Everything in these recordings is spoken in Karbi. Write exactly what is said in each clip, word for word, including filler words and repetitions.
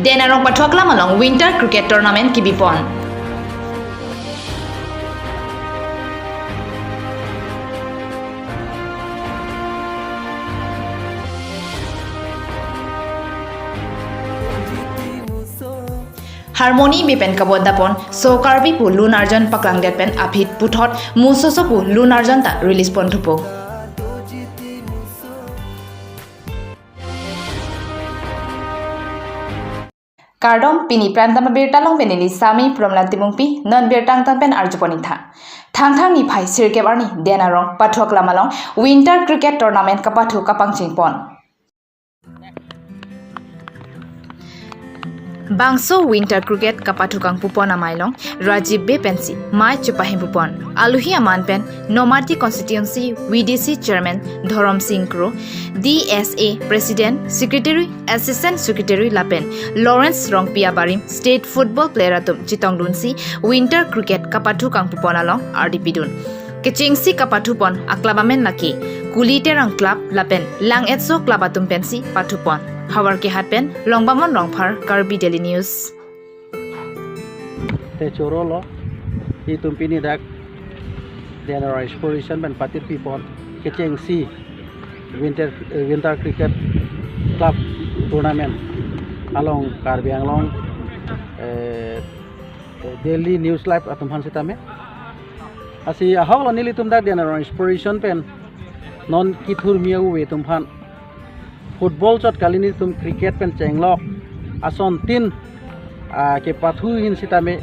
Den Arong Pathu Aklam along Winter Cricket Tournament kebipon. Harmony Bey pen kabondapon So Karbi pu lun arjan paklangdet pen aphi puthot Musoso pu lun arjan ta release pon thupo. Kardom, pini prime time abirta along pen neli Sami Promla Timungpi, non birta angtan pen arjupon ingtha. Thangthang niphai sirkep arni Den Arong Pathu Aklam along Winter Cricket Tournament kapathu kapangchengpon. Bangso Winter Cricket kapathu kangpupon amei along Rajiv Bey pensi mei chepahempupon. Aluhi aman pen Nomati Constituency V D C Chairman Dhorom Sing Kro, D S A President, Secretary, Assistant Secretary lapen Lawrence Rongpi abarim State Football Player atum chetongdunsi Winter Cricket kapathu kangpupon along ardi pidun. Kechengsi kapathupon a-club amen lake Kuli Terang Club lapen Lang Etso Club atum pensi pathupon. Havarkehat pen Longbamon Rongphar, Karbi Daily News. Te choro lo, itum pini dak Den Arong Sports Association pen patir pipon kechengsi Winter, eh, Winter Cricket Club Tournament along Karbi Anglong, eh, Daily News Live atum aphan sitame. Lasi ahok lo nelitum dak Den Arong Sports Association pen non kethur mi ave atum aphan football chot kali nelitum cricket pen chenglok asontin, ah, kepathu ahin sitame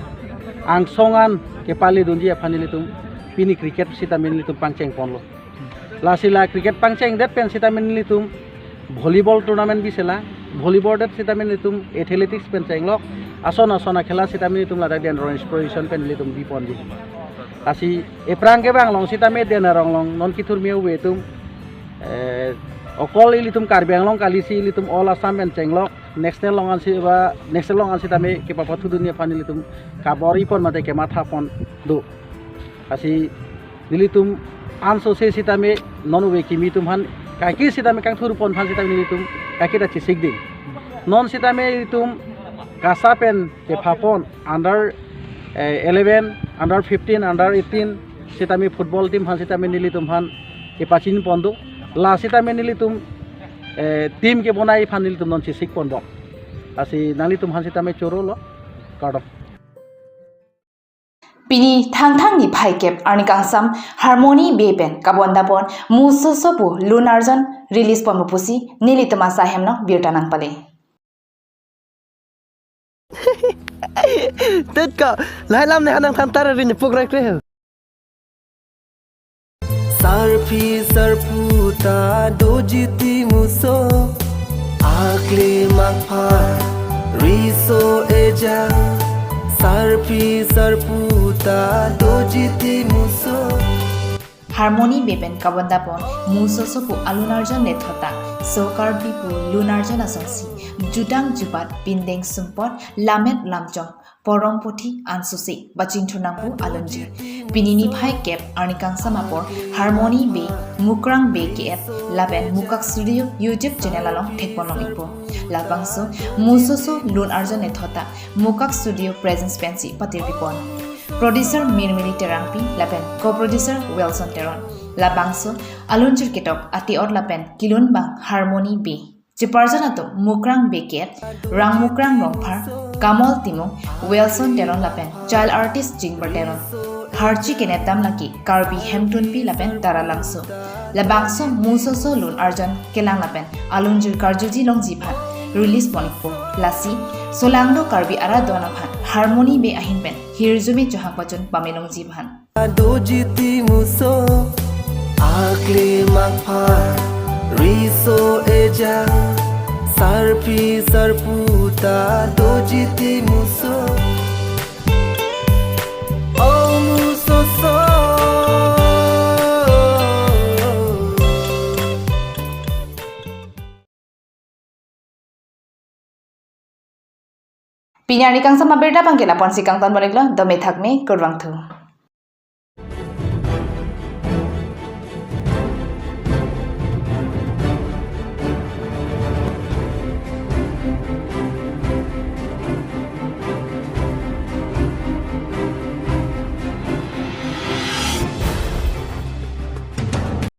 angsong an kepale dunji aphan nelitum pini cricket sitame nelitum pangchengponlo. Lasi la cricket pangchengdet pen sitame nelitum volleyball tournament bisela, volleyball det sitame nelitum athletics pen chenglok, ason ason akhela sitame nelitum ladak Den Arong Sports Association pen nelitum biponji. Lasi ephrang kevang along sitame Den Arong along non kethur mi ave atum, eh, okol ilitum Karbi Anglong kalisi ilitum all Assam pen chenglok, national along ansi ba, national along an sitame kepapathudunji aphan ilitum kabor-ipon mate kemathapon do. Lasi nelitum ansose sitame non ove kimi atum aphan kaike sitame kangthurpon aphan sitame nelitum kaike ta chesikding. Non sitame ilitum KASA pen kephapon under, eh, eleven, under fifteen, under eighteen sitame football team aphan sitame nelitum aphan kepachinipon do. La sitame nelitum, eh, team kebonai aphan nelitum non chesikpon do. Lasi nanglitum aphan sitame choro lo. Kardom. Pini Thangthang niphai kep arni kangsam Harmony Bey pen kabondapon Musoso pu lun arjan release ponpo pusi nelitum asai hem along birta nangpale. Tet ka, lahai lam ne hanang thantar ri ne pukrai kre. Sarpi sarpo ta doji ti muso, akli mangpha riso eja. Sarpi sarpo ta doji ti muso. Harmony Bey pen kabondapon Musoso pu alun arjan lethot ta So Karbi pu lun arjan asonsi jutang jubat pindeng sumpot lamet lamchong porom puthi ansose pachingthur nangpo alunjir. Pini niphai kep arni kangsam apor Harmony Bey, Mukrang Bey K F lapen Mukak Studio YouTube channel along thekpon long-ikpo. Labangso Musoso lun arjan lethot ta Mukak Studio Presents pensi patir pipon. Producer Mirmili Terangpi lapen co-producer Wilson Teron. Labangso alunjir ketok ate-ot lapen kelun abang Harmony Bey. Cheparjan atum Mukrang Bey K F, Rangmukrang Rongphar, Kamol Timung, Wilson Teron lapen child artist Jingber Teron. Harchi kenep dam lake Karbi Hemtunpi lapen Taralangso. Labangso Musoso lun arjan kelang lapen alunjir karjuji longji aphan release pon-ikpo. Lasi solangdo Karbi arat do-an aphan Harmony Bey ahin pen hirjume chohang pachun pame longji aphan. Doji ti muso, akli mangpha riso eja. Sarpi sarpo ta doji ti muso. O Musoso. Pini arni kangsam abirta abangke lapu-ansi kangton pon-iklo, dome thakme, kurvangthu.